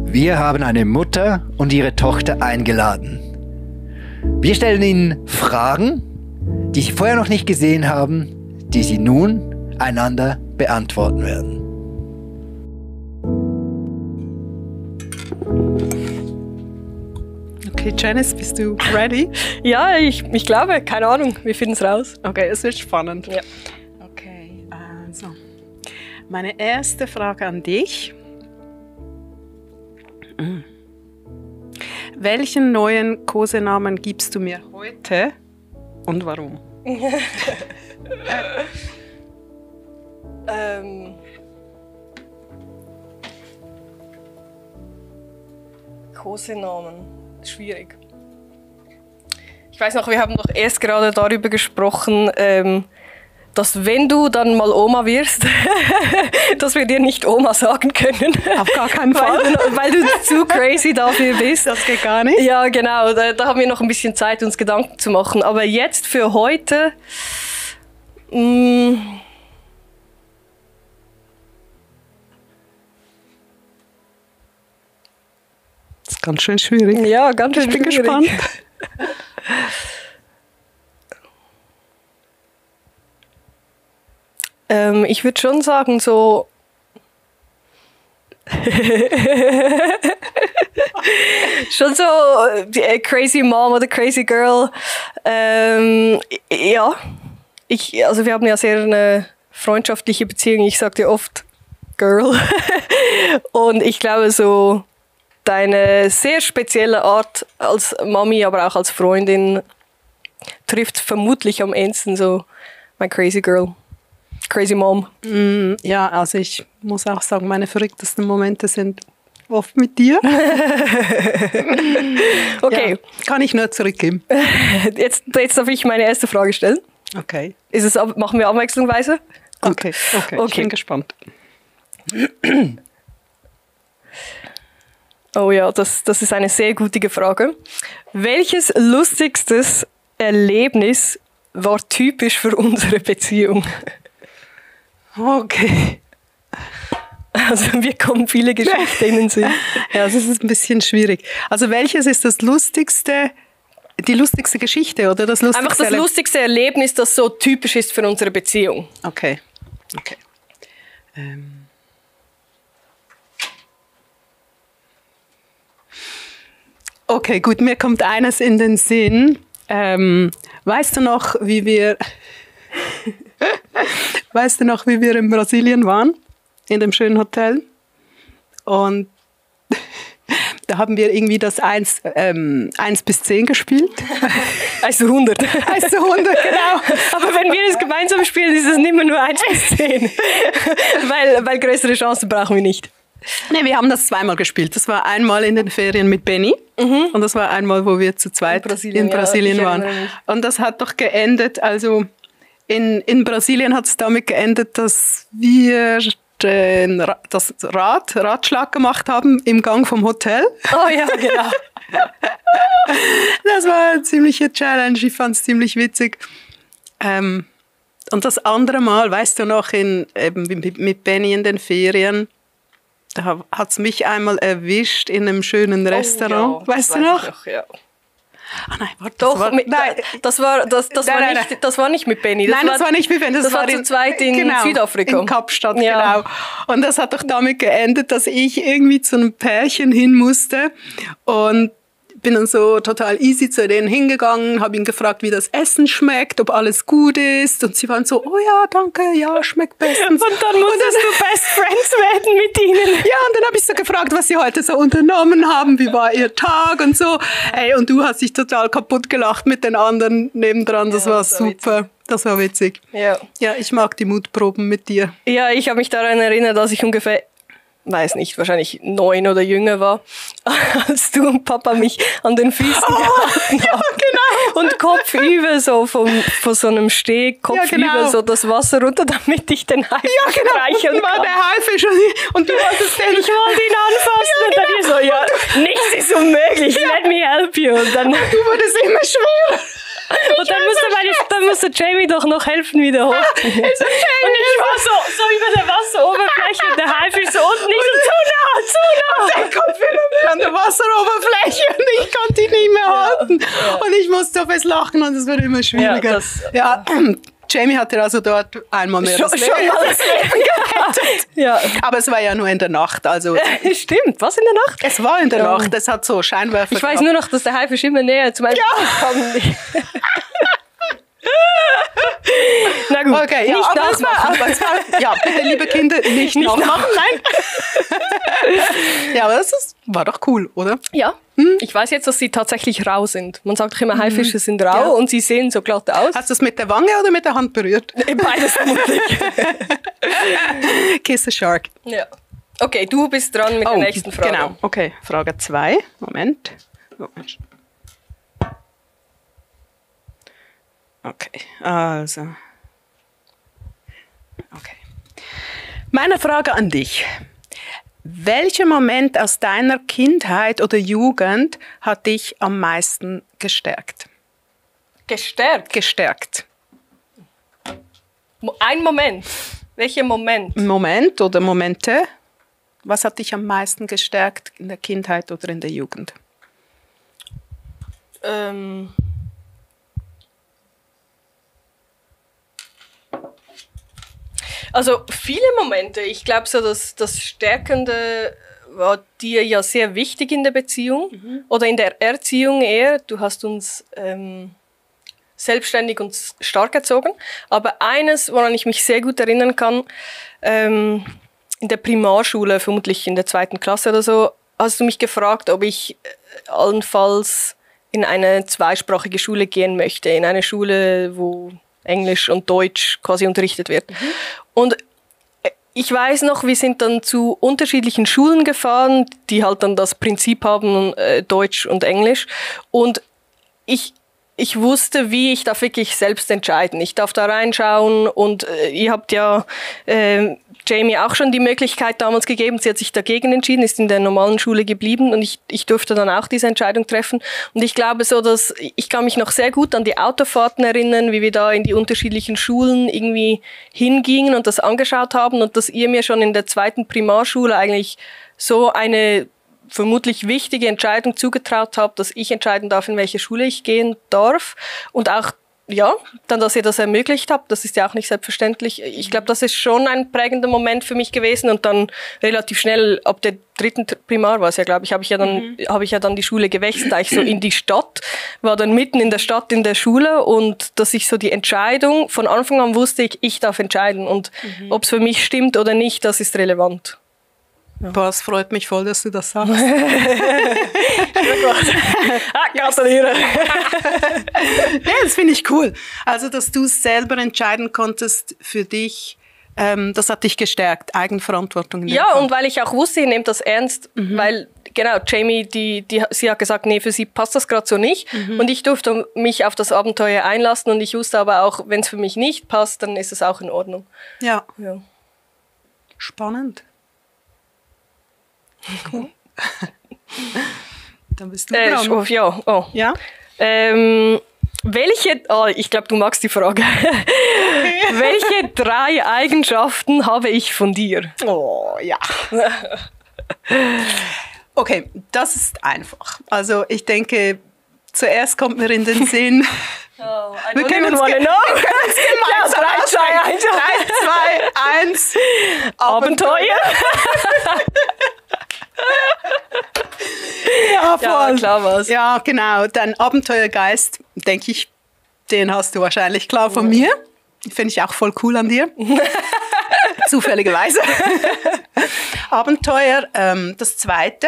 Wir haben eine Mutter und ihre Tochter eingeladen. Wir stellen ihnen Fragen, die sie vorher noch nicht gesehen haben, die sie nun einander beantworten werden. Okay, Janice, bist du ready? Ja, ich glaube, keine Ahnung, wir finden es raus. Okay, es wird spannend. Ja. Okay, also meine erste Frage an dich. Welchen neuen Kosenamen gibst du mir heute und warum? Kosenamen, schwierig. Ich weiß noch, wir haben doch erst gerade darüber gesprochen, dass wenn du dann mal Oma wirst, dass wir dir nicht Oma sagen können. Auf gar keinen Fall. Weil du zu crazy dafür bist. Das geht gar nicht. Ja, genau. Da haben wir noch ein bisschen Zeit, uns Gedanken zu machen. Aber jetzt für heute... Das ist ganz schön schwierig. Ja, ganz schön schwierig. Ich bin gespannt. Ich würde schon sagen, so... schon so Crazy Mom oder Crazy Girl. Ja, also wir haben ja sehr eine freundschaftliche Beziehung. Ich sage dir oft Girl. Und ich glaube, so deine sehr spezielle Art als Mami, aber auch als Freundin trifft vermutlich am ehesten so mein Crazy Girl. Crazy Mom. Ja, also ich muss auch sagen, meine verrücktesten Momente sind oft mit dir. Okay. Ja, kann ich nur zurückgeben. Jetzt darf ich meine erste Frage stellen. Okay. Machen wir abwechslungsweise? Gut. Okay. Ich bin gespannt. Oh ja, das ist eine sehr gute Frage. Welches lustigstes Erlebnis war typisch für unsere Beziehung? Okay. Also mir kommen viele Geschichten in den Sinn. Ja, das ist ein bisschen schwierig. Also welches ist die lustigste Geschichte oder das lustigste Einfach das lustigste Erlebnis, das so typisch ist für unsere Beziehung. Okay. Okay, gut, mir kommt eines in den Sinn. Weißt du noch, wie wir in Brasilien waren? In dem schönen Hotel? Und da haben wir irgendwie das 1 bis 10 gespielt. 1 zu 100. 1 zu 100, genau. Aber wenn wir das gemeinsam spielen, ist es nicht mehr nur 1 bis 10. weil größere Chancen brauchen wir nicht. Nee, wir haben das zweimal gespielt. Das war einmal in den Ferien mit Benny und das war einmal, wo wir zu zweit in Brasilien waren. Und das hat doch geendet, also in Brasilien hat es damit geendet, dass wir das Ratschlag gemacht haben im Gang vom Hotel. Oh ja, genau. Das war eine ziemliche Challenge, ich fand es ziemlich witzig. Und das andere Mal, weißt du noch, mit Benny in den Ferien, da hat es mich einmal erwischt in einem schönen Restaurant. Ja, weißt du noch? Ja. Ah nein, warte. Das war nicht mit Benny. Das war nicht mit Benny. Das war zu zweit in Südafrika. In Kapstadt, ja. Genau. Und das hat doch damit geendet, dass ich irgendwie zu einem Pärchen hin musste und bin dann so total easy zu denen hingegangen, habe ihn gefragt, wie das Essen schmeckt, ob alles gut ist. Und sie waren so, oh ja, danke, ja, schmeckt bestens. Und dann musstest du Best Friends werden mit ihnen. Ja, und dann habe ich so gefragt, was sie heute so unternommen haben, wie war ihr Tag und so. Hey, und du hast dich total kaputt gelacht mit den anderen nebendran, das war super. Witzig. Das war witzig. Ja, ich mag die Mutproben mit dir. Ja, ich habe mich daran erinnert, dass ich ungefähr... weiß nicht, wahrscheinlich 9 oder jünger war, als du und Papa mich an den Füßen gehalten haben. Ja, genau. Und kopfüber so von so einem Steg, kopfüber so das Wasser runter, damit ich den Haifisch streicheln kann. War der Haifisch und du wolltest den... Ich wollte ihn anfassen und dann so, nichts ist unmöglich, let me help you. Und dann... du wurdest immer schwerer. Und dann musste Jamie doch noch helfen, wieder hoch. Und ich war so über der Wasseroberfläche und der Haifisch so unten, nicht so zu nah. Der kommt wieder an der Wasseroberfläche und ich konnte ihn nicht mehr halten. Ja. Und ich musste so fest lachen und es wurde immer schwieriger. Jamie hatte also dort einmal mehr das Leben gerettet. Ja. Aber es war ja nur in der Nacht. Also stimmt, was in der Nacht? Es war in der Nacht, es hat so Scheinwerfer Ich weiß nur noch, dass der Haifisch immer näher zu meinem kam. Na gut, okay, ja, nicht nachmachen. Ja, bitte, liebe Kinder, nicht nachmachen. Nein. Ja, aber war doch cool, oder? Ja. Ich weiß jetzt, dass sie tatsächlich rau sind. Man sagt doch immer, Haifische sind rau und sie sehen so glatt aus. Hast du es mit der Wange oder mit der Hand berührt? Beides vermutlich. Kiss the shark. Ja. Okay, du bist dran mit der nächsten Frage. Genau, okay. Frage 2. Moment. Okay, also. Okay. Meine Frage an dich. Welcher Moment aus deiner Kindheit oder Jugend hat dich am meisten gestärkt? Gestärkt? Gestärkt. Ein Moment. Welcher Moment? Moment oder Momente. Was hat dich am meisten gestärkt in der Kindheit oder in der Jugend? Also viele Momente. Ich glaube so, dass das Stärkende war dir ja sehr wichtig in der Beziehung oder in der Erziehung eher. Du hast uns selbstständig und stark erzogen. Aber eines, woran ich mich sehr gut erinnern kann, in der Primarschule, vermutlich in der 2. Klasse oder so, hast du mich gefragt, ob ich allenfalls in eine zweisprachige Schule gehen möchte. In eine Schule, wo Englisch und Deutsch quasi unterrichtet wird. Und ich weiß noch, wir sind dann zu unterschiedlichen Schulen gefahren, die halt dann das Prinzip haben, Deutsch und Englisch. Und ich wusste, wie ich darf wirklich selbst entscheiden. Ich darf da reinschauen und ihr habt ja Jamie auch schon die Möglichkeit damals gegeben. Sie hat sich dagegen entschieden, ist in der normalen Schule geblieben und ich durfte dann auch diese Entscheidung treffen. Und ich glaube so, dass ich kann mich noch sehr gut an die Autofahrten erinnern, wie wir da in die unterschiedlichen Schulen irgendwie hingingen und das angeschaut haben und dass ihr mir schon in der 2. Primarschule eigentlich so eine vermutlich wichtige Entscheidung zugetraut habt, dass ich entscheiden darf, in welche Schule ich gehen darf und auch dann, dass ihr das ermöglicht habt, das ist ja auch nicht selbstverständlich. Ich glaube, das ist schon ein prägender Moment für mich gewesen und dann relativ schnell, ab der 3. Primar war es ja, glaube ich, habe ich ja dann die Schule gewechselt, eigentlich so in die Stadt, war dann mitten in der Stadt in der Schule und dass ich so die Entscheidung, von Anfang an wusste ich darf entscheiden und ob es für mich stimmt oder nicht, das ist relevant. Ja. Boah, es freut mich voll, dass du das sagst. Gratuliere. Ja, das finde ich cool. Also, dass du selber entscheiden konntest für dich, das hat dich gestärkt, Eigenverantwortung. Ja, und weil ich auch wusste, ihr nehmt das ernst, weil, genau, Jamie, sie hat gesagt, nee, für sie passt das gerade so nicht. Und ich durfte mich auf das Abenteuer einlassen und ich wusste aber auch, wenn es für mich nicht passt, dann ist es auch in Ordnung. Ja. Spannend. Cool. Dann bist du dran. Ja? Ich glaube, du magst die Frage. Welche 3 Eigenschaften habe ich von dir? Oh, ja. Okay, das ist einfach. Also ich denke, zuerst kommt mir in den Sinn... wir können uns gemeinsam 3, 2, 1. Abenteuer. Ja, voll. Ja, klar war's. Ja, genau. Dein Abenteuergeist, denke ich, den hast du wahrscheinlich klar von mir. Finde ich auch voll cool an dir. Zufälligerweise. Abenteuer. Das Zweite,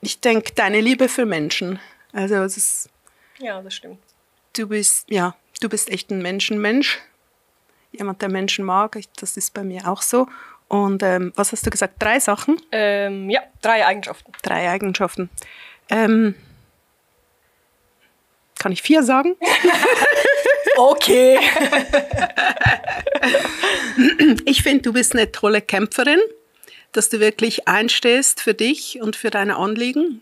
ich denke, deine Liebe für Menschen. Also es ist... Ja, das stimmt. Du bist echt ein Menschenmensch. Jemand, der Menschen mag. Das ist bei mir auch so. Und was hast du gesagt? 3 Sachen? 3 Eigenschaften. 3 Eigenschaften. Kann ich 4 sagen? Okay. Ich finde, du bist eine tolle Kämpferin, dass du wirklich einstehst für dich und für deine Anliegen.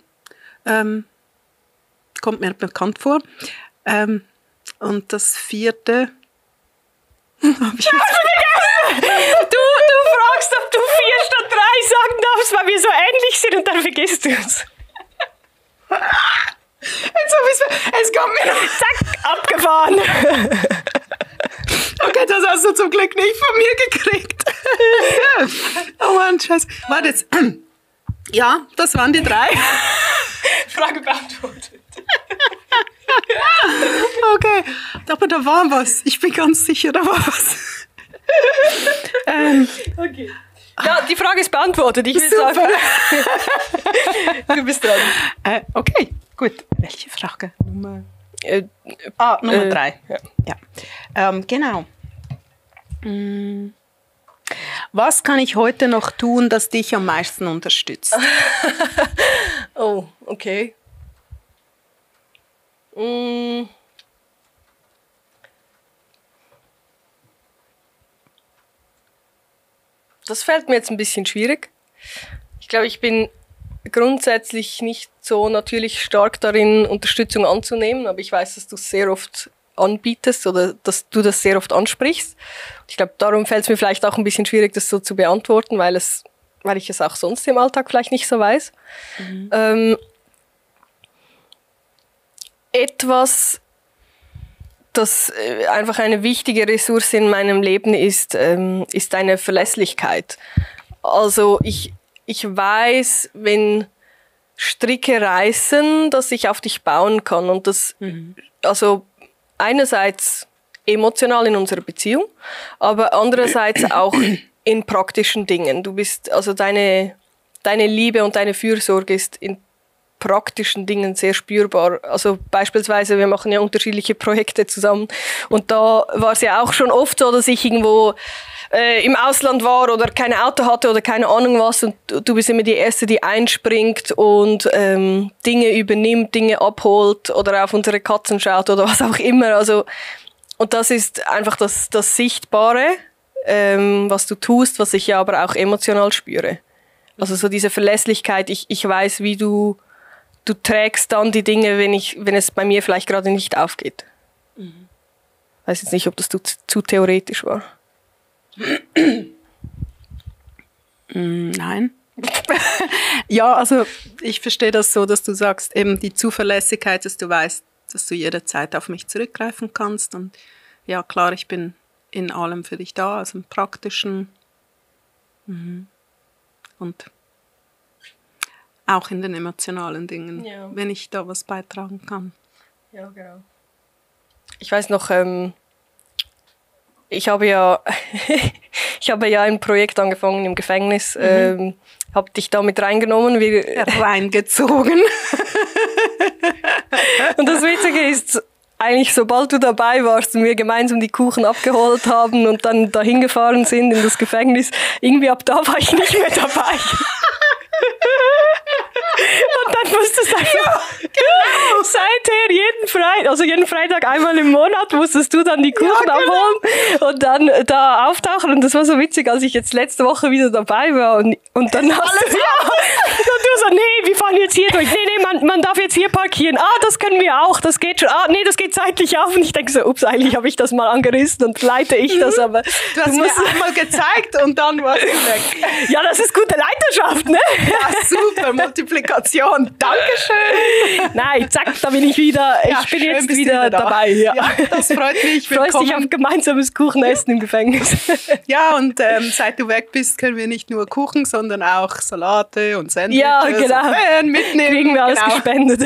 Kommt mir bekannt vor. Und das 4. habe ich jetzt vergessen. Du fragst, ob du 4 statt 3 sagen darfst, weil wir so ähnlich sind und dann vergisst du es. Es kommt mir noch. Zack, abgefahren. Okay, das hast du zum Glück nicht von mir gekriegt. Oh Mann, Scheiße. Warte jetzt. Ja, das waren die 3. Frage beantwortet. Okay, aber da war was. Ich bin ganz sicher, da war was. Okay. Ja, die Frage ist beantwortet. Ich will sagen, du bist dran. Okay, gut. Welche Frage? Nummer 3. Ja. Genau. Was kann ich heute noch tun, das dich am meisten unterstützt? Oh, okay. Das fällt mir jetzt ein bisschen schwierig. Ich glaube, ich bin grundsätzlich nicht so natürlich stark darin, Unterstützung anzunehmen, aber ich weiß, dass du es sehr oft anbietest oder dass du das sehr oft ansprichst. Ich glaube, darum fällt es mir vielleicht auch ein bisschen schwierig, das so zu beantworten, weil ich es auch sonst im Alltag vielleicht nicht so weiß. Etwas, das einfach eine wichtige Ressource in meinem Leben ist eine Verlässlichkeit. Also ich weiß, wenn Stricke reißen, dass ich auf dich bauen kann. Und das, also einerseits emotional in unserer Beziehung, aber andererseits auch in praktischen Dingen. Du bist, also deine Liebe und deine Fürsorge ist in praktischen Dingen sehr spürbar. Also beispielsweise, wir machen ja unterschiedliche Projekte zusammen und da war es ja auch schon oft so, dass ich irgendwo im Ausland war oder kein Auto hatte oder keine Ahnung was und du bist immer die Erste, die einspringt und Dinge übernimmt, Dinge abholt oder auf unsere Katzen schaut oder was auch immer. Also, und das ist einfach das Sichtbare, was du tust, was ich ja aber auch emotional spüre. Also so diese Verlässlichkeit, ich weiß, wie du trägst dann die Dinge, wenn es bei mir vielleicht gerade nicht aufgeht. Ich weiß jetzt nicht, ob das zu theoretisch war. Nein. Ja, also ich verstehe das so, dass du sagst, eben die Zuverlässigkeit, dass du weißt, dass du jederzeit auf mich zurückgreifen kannst. Und ja, klar, ich bin in allem für dich da, also im Praktischen. Und auch in den emotionalen Dingen, wenn ich da was beitragen kann. Ja, genau. Ich weiß noch, ich habe ja ein Projekt angefangen im Gefängnis, habe dich da mit reingenommen. Reingezogen. Und das Witzige ist, eigentlich sobald du dabei warst und wir gemeinsam die Kuchen abgeholt haben und dann dahin gefahren sind in das Gefängnis, irgendwie ab da war ich nicht mehr dabei. Und dann musstest du einfach seither jeden Freitag einmal im Monat musstest du dann die Kuchen abholen und dann da auftauchen. Und das war so witzig, als ich jetzt letzte Woche wieder dabei war und dann hast du, und du so, nee, wir fahren jetzt hier durch. Nee, man darf jetzt hier parkieren. Das können wir auch, das geht schon. Nee, das geht zeitlich auf. Und ich denke so, ups, eigentlich habe ich das mal angerissen und leite ich das, aber du hast mir einmal gezeigt und dann war es weg. Ja, das ist gute Leiterschaft, ne? Ja, super, Multiplikation. Dankeschön. Nein, zack, da bin ich wieder. Ich bin jetzt wieder dabei. Ja. Ja, das freut mich. Freust dich auf gemeinsames Kuchenessen im Gefängnis. Ja, und seit du weg bist, können wir nicht nur Kuchen, sondern auch Salate und Sandwiches. Ja, genau. Mitnehmen. Kriegen wir alles gespendet.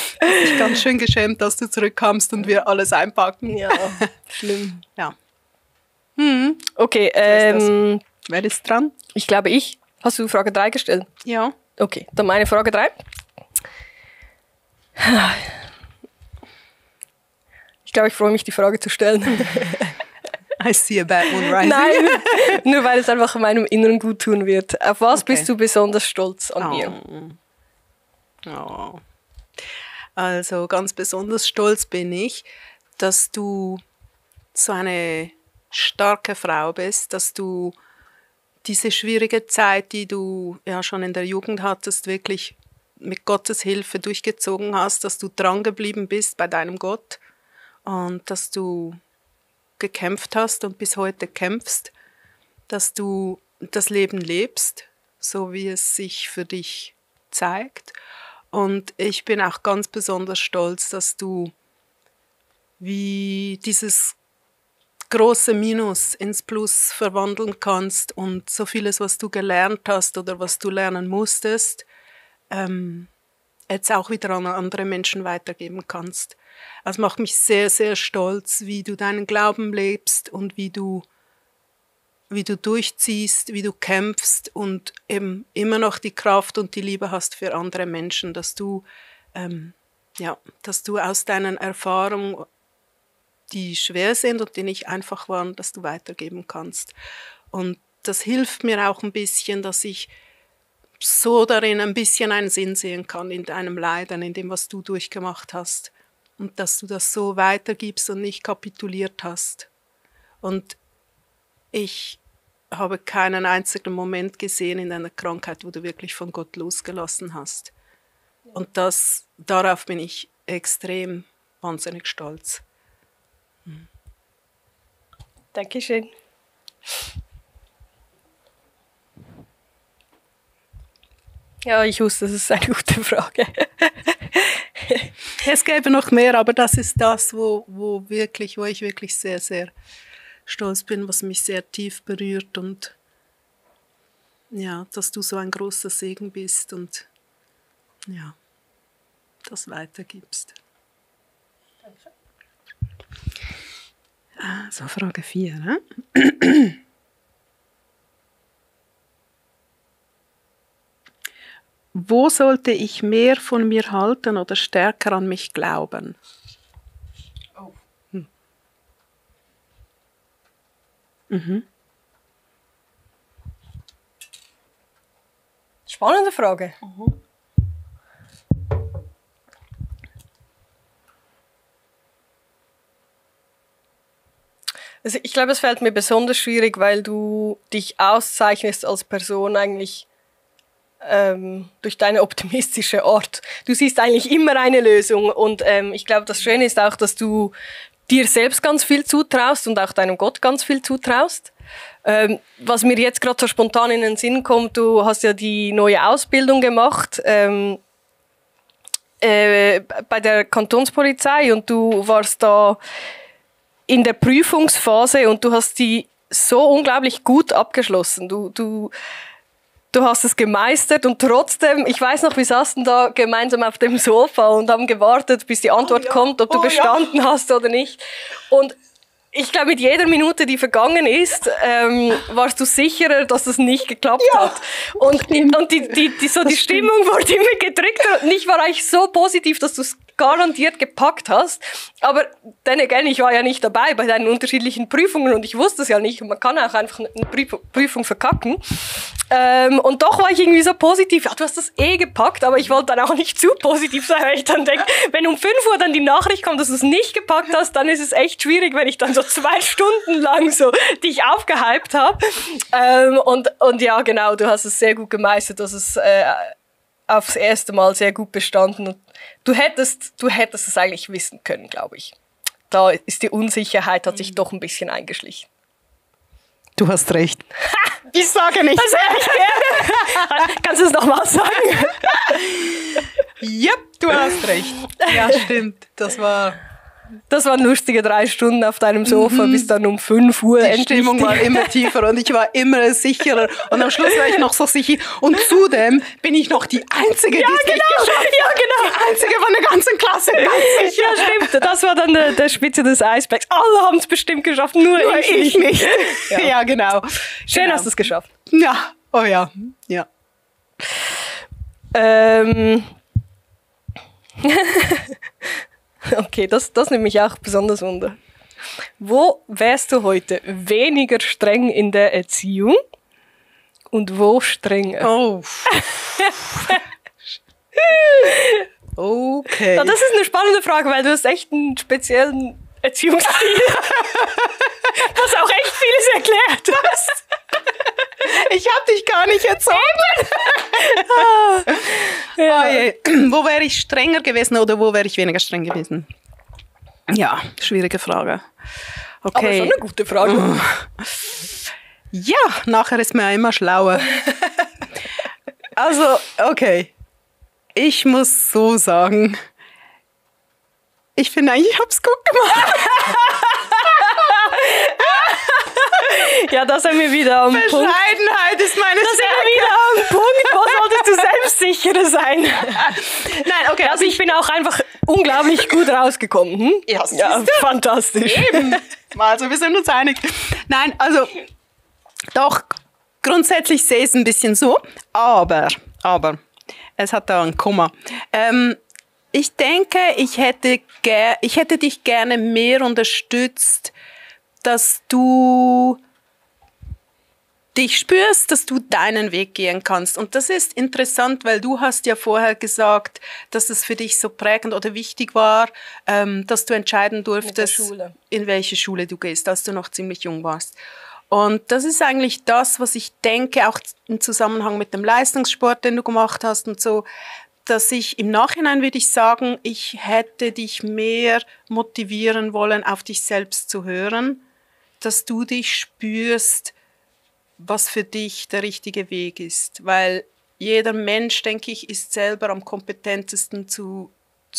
Ich bin ganz schön geschämt, dass du zurückkommst und wir alles einpacken. Ja, schlimm. Ja. Okay, wer ist dran? Ich glaube ich. Hast du Frage 3 gestellt? Ja. Okay, dann meine Frage 3. Ich glaube, ich freue mich, die Frage zu stellen. I see a bad one rising. Nein, nur weil es einfach meinem Inneren gut tun wird. Auf was bist du besonders stolz an mir? Oh. Also ganz besonders stolz bin ich, dass du so eine starke Frau bist, dass du diese schwierige Zeit, die du ja schon in der Jugend hattest, wirklich mit Gottes Hilfe durchgezogen hast, dass du dran geblieben bist bei deinem Gott und dass du gekämpft hast und bis heute kämpfst, dass du das Leben lebst, so wie es sich für dich zeigt. Und ich bin auch ganz besonders stolz, dass du wie dieses große Minus ins Plus verwandeln kannst und so vieles, was du gelernt hast oder was du lernen musstest, jetzt auch wieder an andere Menschen weitergeben kannst. Das macht mich sehr, sehr stolz, wie du deinen Glauben lebst und wie du durchziehst, wie du kämpfst und eben immer noch die Kraft und die Liebe hast für andere Menschen, dass du aus deinen Erfahrungen, die schwer sind und die nicht einfach waren, dass du weitergeben kannst. Und das hilft mir auch ein bisschen, dass ich so darin ein bisschen einen Sinn sehen kann in deinem Leiden, in dem, was du durchgemacht hast. Und dass du das so weitergibst und nicht kapituliert hast. Und ich habe keinen einzigen Moment gesehen in deiner Krankheit, wo du wirklich von Gott losgelassen hast. Und darauf bin ich extrem wahnsinnig stolz. Dankeschön. Ja, ich wusste, das ist eine gute Frage. Es gäbe noch mehr, aber das ist das, wo ich wirklich sehr, sehr stolz bin, was mich sehr tief berührt und ja, dass du so ein großer Segen bist und ja, das weitergibst. So, Frage 4. Ne? Wo sollte ich mehr von mir halten oder stärker an mich glauben? Oh. Spannende Frage. Also ich glaube, es fällt mir besonders schwierig, weil du dich auszeichnest als Person eigentlich durch deine optimistische Art. Du siehst eigentlich immer eine Lösung und ich glaube, das Schöne ist auch, dass du dir selbst ganz viel zutraust und auch deinem Gott ganz viel zutraust. Was mir jetzt gerade so spontan in den Sinn kommt, du hast ja die neue Ausbildung gemacht bei der Kantonspolizei und du warst da in der Prüfungsphase und du hast die so unglaublich gut abgeschlossen. Du hast es gemeistert und trotzdem, ich weiß noch, wir saßen da gemeinsam auf dem Sofa und haben gewartet, bis die Antwort kommt, ob du bestanden hast oder nicht. Und ich glaube, mit jeder Minute, die vergangen ist, warst du sicherer, dass es nicht geklappt hat. Und die Stimmung wurde immer gedrückter und ich war eigentlich so positiv, dass du es garantiert gepackt hast. Aber dann again, ich war ja nicht dabei bei deinen unterschiedlichen Prüfungen und ich wusste es ja nicht. Und man kann auch einfach eine Prüfung verkacken. Und doch war ich irgendwie so positiv. Ja, du hast das gepackt, aber ich wollte dann auch nicht zu positiv sein, weil ich dann denke, wenn um 5 Uhr dann die Nachricht kommt, dass du es nicht gepackt hast, dann ist es echt schwierig, wenn ich dann so 2 Stunden lang so dich aufgehypt habe. Und ja, genau, du hast es sehr gut gemeistert, dass es aufs erste Mal sehr gut bestanden. Und du hättest es eigentlich wissen können, glaube ich. Da ist die Unsicherheit, hat sich doch ein bisschen eingeschlichen. Du hast recht. Ich sage nicht. Das hätte ich gerne. Kannst du es nochmal sagen? Ja, du hast recht. Ja, stimmt. Das waren lustige 3 Stunden auf deinem Sofa, bis dann um 5 Uhr die Stimmung war immer tiefer und ich war immer sicherer. Und am Schluss war ich noch so sicher. Und zudem bin ich noch die Einzige, die es nicht geschafft hat. Ja, genau. Die Einzige von der ganzen Klasse, ganz sicher. Ja, stimmt. Das war dann der Spitze des Eisbergs. Alle haben es bestimmt geschafft, nur ich nicht. Ja, genau. Schön, hast du es geschafft. Ja, oh ja. Ja. Okay, das nimmt mich auch besonders wunder. Wo wärst du heute weniger streng in der Erziehung und wo strenger? Oh. Okay. Ja, das ist eine spannende Frage, weil du hast echt einen speziellen Erziehungsstil, was auch echt vieles erklärt. Was? Ich hab dich gar nicht erzogen. Ja. Oh je. Wo wäre ich strenger gewesen oder wo wäre ich weniger streng gewesen? Ja, schwierige Frage. Okay. Aber schon eine gute Frage. Ja, nachher ist man ja immer schlauer. Also, okay. Ich muss so sagen, ich finde eigentlich, ich habe es gut gemacht. Ja, da sind wir wieder am Punkt. Bescheidenheit ist meine Da sind wir wieder am Punkt. Wo solltest du selbstsicherer sein? Nein, okay. Also ich bin auch einfach unglaublich gut rausgekommen. Hm? Ja, fantastisch. Eben. Also wir sind uns einig. Nein, also doch, grundsätzlich sehe ich es ein bisschen so, aber, es hat da ein Komma. Ich denke, ich hätte dich gerne mehr unterstützt, dass du dich spürst, dass du deinen Weg gehen kannst. Und das ist interessant, weil du hast ja vorher gesagt, dass es für dich so prägend oder wichtig war, dass du entscheiden durftest, in welche Schule du gehst, als du noch ziemlich jung warst. Und das ist eigentlich das, was ich denke, auch im Zusammenhang mit dem Leistungssport, den du gemacht hast und so, dass ich im Nachhinein würde ich sagen, ich hätte dich mehr motivieren wollen, auf dich selbst zu hören, dass du dich spürst, was für dich der richtige Weg ist. Weil jeder Mensch, denke ich, ist selber am kompetentesten zu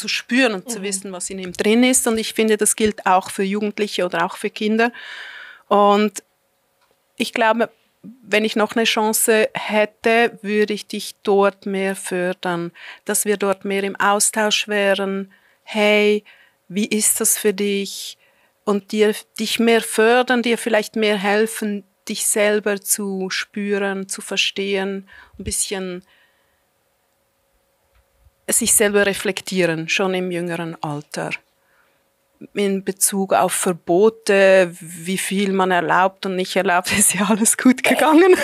spüren und zu wissen, was in ihm drin ist. Und ich finde, das gilt auch für Jugendliche oder auch für Kinder. Und ich glaube, wenn ich noch eine Chance hätte, würde ich dich dort mehr fördern, dass wir dort mehr im Austausch wären. Hey, wie ist das für dich? Und dich mehr fördern, dir vielleicht mehr helfen, dich selber zu spüren, zu verstehen, ein bisschen sich selber reflektieren, schon im jüngeren Alter. In Bezug auf Verbote, wie viel man erlaubt und nicht erlaubt, ist ja alles gut gegangen.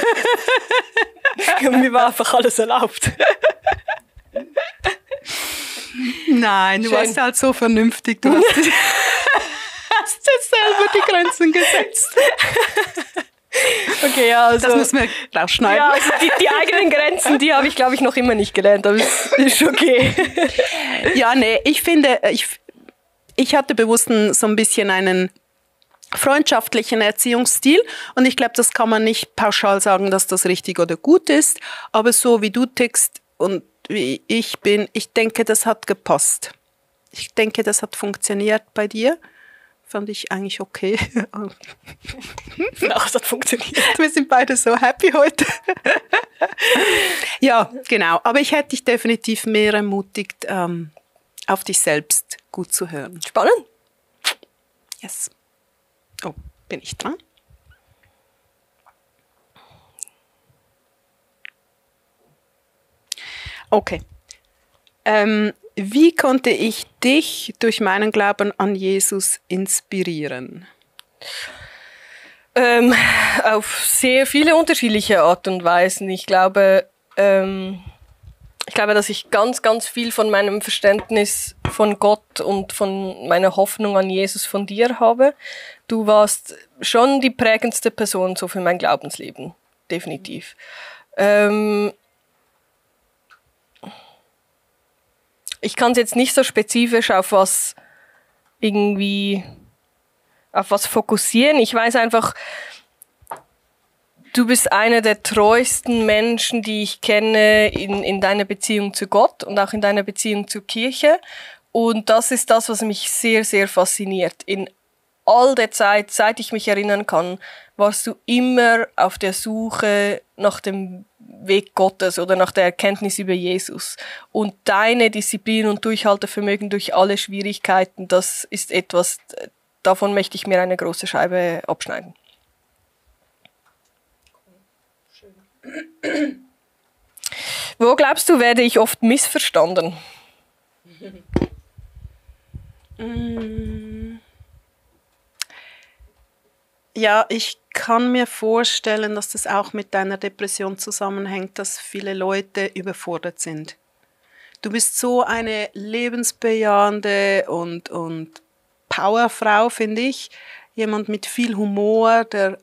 Mir war einfach alles erlaubt. Nein, du warst halt so vernünftig. Du hast dir selber die Grenzen gesetzt. Okay, ja, also, das müssen wir rausschneiden. Ja, also die eigenen Grenzen, die habe ich, glaube ich, noch immer nicht gelernt, aber es ist okay. Ja, nee, ich finde, ich hatte bewusst so ein bisschen einen freundschaftlichen Erziehungsstil und ich glaube, das kann man nicht pauschal sagen, dass das richtig oder gut ist, aber so wie du tickst und wie ich bin, ich denke, das hat gepasst. Ich denke, das hat funktioniert bei dir. Fand ich eigentlich okay. Ach, es hat funktioniert. Wir sind beide so happy heute. Ja, genau. Aber ich hätte dich definitiv mehr ermutigt, auf dich selbst gut zu hören. Spannend. Yes. Oh, bin ich dran? Okay. Wie konnte ich dich durch meinen Glauben an Jesus inspirieren? Auf sehr viele unterschiedliche Art und Weisen. Ich glaube, dass ich ganz, ganz viel von meinem Verständnis von Gott und von meiner Hoffnung an Jesus von dir habe. Du warst schon die prägendste Person so für mein Glaubensleben. Definitiv. Ich kann es jetzt nicht so spezifisch auf was fokussieren. Ich weiß einfach, du bist einer der treuesten Menschen, die ich kenne in deiner Beziehung zu Gott und auch in deiner Beziehung zur Kirche. Und das ist das, was mich sehr, sehr fasziniert. In all der Zeit, seit ich mich erinnern kann, warst du immer auf der Suche nach dem Weg Gottes oder nach der Erkenntnis über Jesus. Und deine Disziplin und Durchhaltevermögen durch alle Schwierigkeiten, das ist etwas, davon möchte ich mir eine große Scheibe abschneiden. Schön. Wo glaubst du, werde ich oft missverstanden? Ja, ich kann mir vorstellen, dass das auch mit deiner Depression zusammenhängt, dass viele Leute überfordert sind. Du bist so eine lebensbejahende und Powerfrau, finde ich. Jemand mit viel Humor, der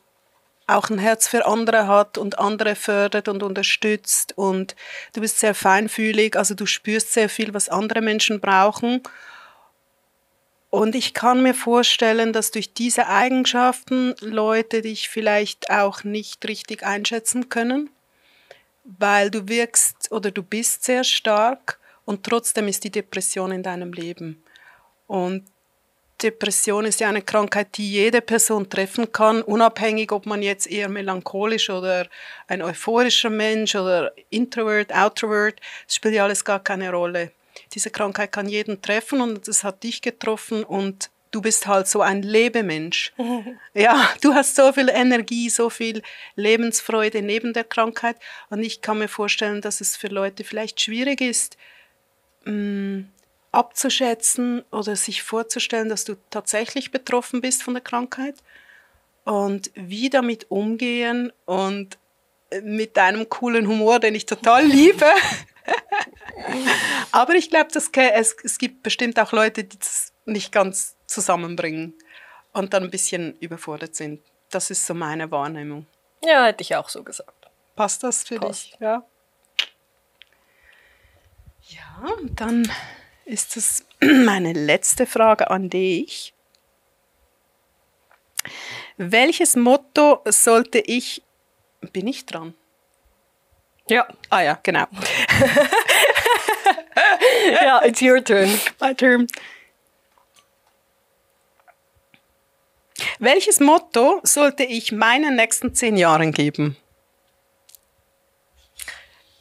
auch ein Herz für andere hat und andere fördert und unterstützt. Und du bist sehr feinfühlig, also du spürst sehr viel, was andere Menschen brauchen. Und ich kann mir vorstellen, dass durch diese Eigenschaften Leute dich vielleicht auch nicht richtig einschätzen können, weil du wirkst oder du bist sehr stark und trotzdem ist die Depression in deinem Leben. Und Depression ist ja eine Krankheit, die jede Person treffen kann, unabhängig, ob man jetzt eher melancholisch oder ein euphorischer Mensch oder Introvert, Outrovert, das spielt ja alles gar keine Rolle. Diese Krankheit kann jeden treffen und es hat dich getroffen und du bist halt so ein Lebemensch. Ja, du hast so viel Energie, so viel Lebensfreude neben der Krankheit und ich kann mir vorstellen, dass es für Leute vielleicht schwierig ist, abzuschätzen oder sich vorzustellen, dass du tatsächlich betroffen bist von der Krankheit und wie damit umgehen und mit deinem coolen Humor, den ich total liebe. Aber ich glaube, es gibt bestimmt auch Leute, die das nicht ganz zusammenbringen und dann ein bisschen überfordert sind. Das ist so meine Wahrnehmung. Ja, hätte ich auch so gesagt. Passt das für dich? Ja. Ja, und dann ist das meine letzte Frage an dich. Welches Motto sollte ich... Bin ich dran? Ja. Ah ja, genau. Ja, it's your turn. My turn. Welches Motto sollte ich meinen nächsten 10 Jahren geben?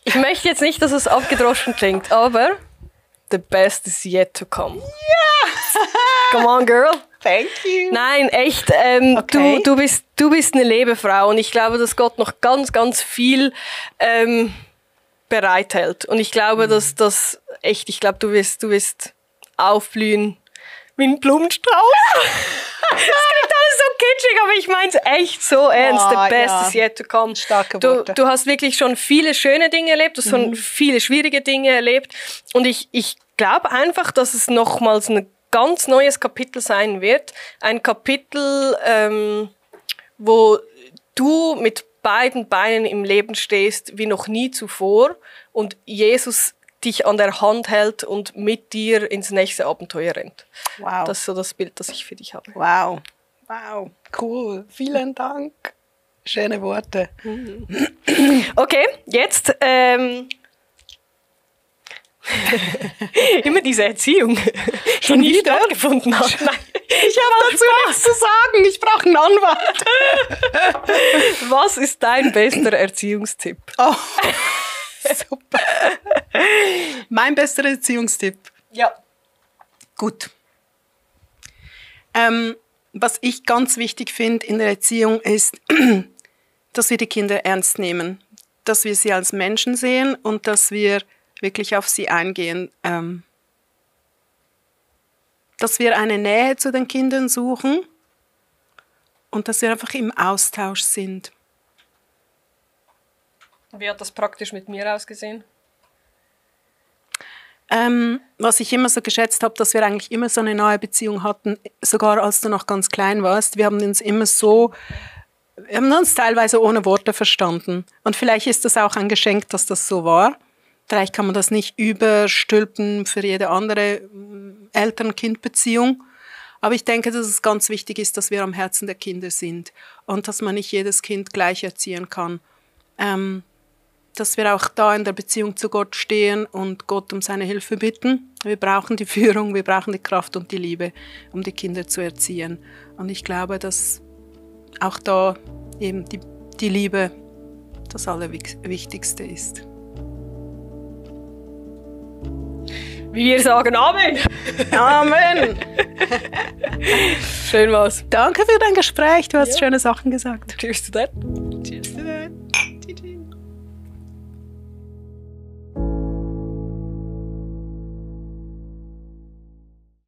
Ich möchte jetzt nicht, dass es abgedroschen klingt, aber the best is yet to come. Ja! Come on, girl. Thank you. Nein, echt. Okay. Du bist eine Lebefrau und ich glaube, dass Gott noch ganz, ganz viel bereithält. Und ich glaube, dass das echt, du wirst aufblühen wie ein Blumenstrauß. Das klingt alles so kitschig, aber ich meine es echt so ernst. The best is yet to come. Starke Worte. Du hast wirklich schon viele schöne Dinge erlebt, du hast schon viele schwierige Dinge erlebt. Und ich glaube einfach, dass es nochmals ein ganz neues Kapitel sein wird. Ein Kapitel, wo du mit beiden Beinen im Leben stehst wie noch nie zuvor und Jesus dich an der Hand hält und mit dir ins nächste Abenteuer rennt. Wow. Das ist so das Bild, das ich für dich habe. Wow. Wow. Cool. Vielen Dank. Schöne Worte. Okay, jetzt immer diese Erziehung, die nie stattgefunden hat. Nein. Ich habe dazu nichts zu sagen. Ich brauche einen Anwalt. Was ist dein bester Erziehungstipp? Oh, super. Mein bester Erziehungstipp. Ja. Gut. Was ich ganz wichtig finde in der Erziehung ist, dass wir die Kinder ernst nehmen, dass wir sie als Menschen sehen und dass wir wirklich auf sie eingehen. Dass wir eine Nähe zu den Kindern suchen und dass wir einfach im Austausch sind. Wie hat das praktisch mit mir ausgesehen? Was ich immer so geschätzt habe, dass wir eigentlich immer so eine neue Beziehung hatten, sogar als du noch ganz klein warst. Wir haben uns teilweise ohne Worte verstanden. Und vielleicht ist das auch ein Geschenk, dass das so war. Vielleicht kann man das nicht überstülpen für jede andere Eltern-Kind-Beziehung. Aber ich denke, dass es ganz wichtig ist, dass wir am Herzen der Kinder sind und dass man nicht jedes Kind gleich erziehen kann. Dass wir auch da in der Beziehung zu Gott stehen und Gott um seine Hilfe bitten. Wir brauchen die Führung, wir brauchen die Kraft und die Liebe, um die Kinder zu erziehen. Und ich glaube, dass auch da eben die Liebe das Allerwichtigste ist. Wie wir sagen, Amen. Amen. Schön war's. Danke für dein Gespräch, du hast schöne Sachen gesagt. Cheers to that. Cheers to that.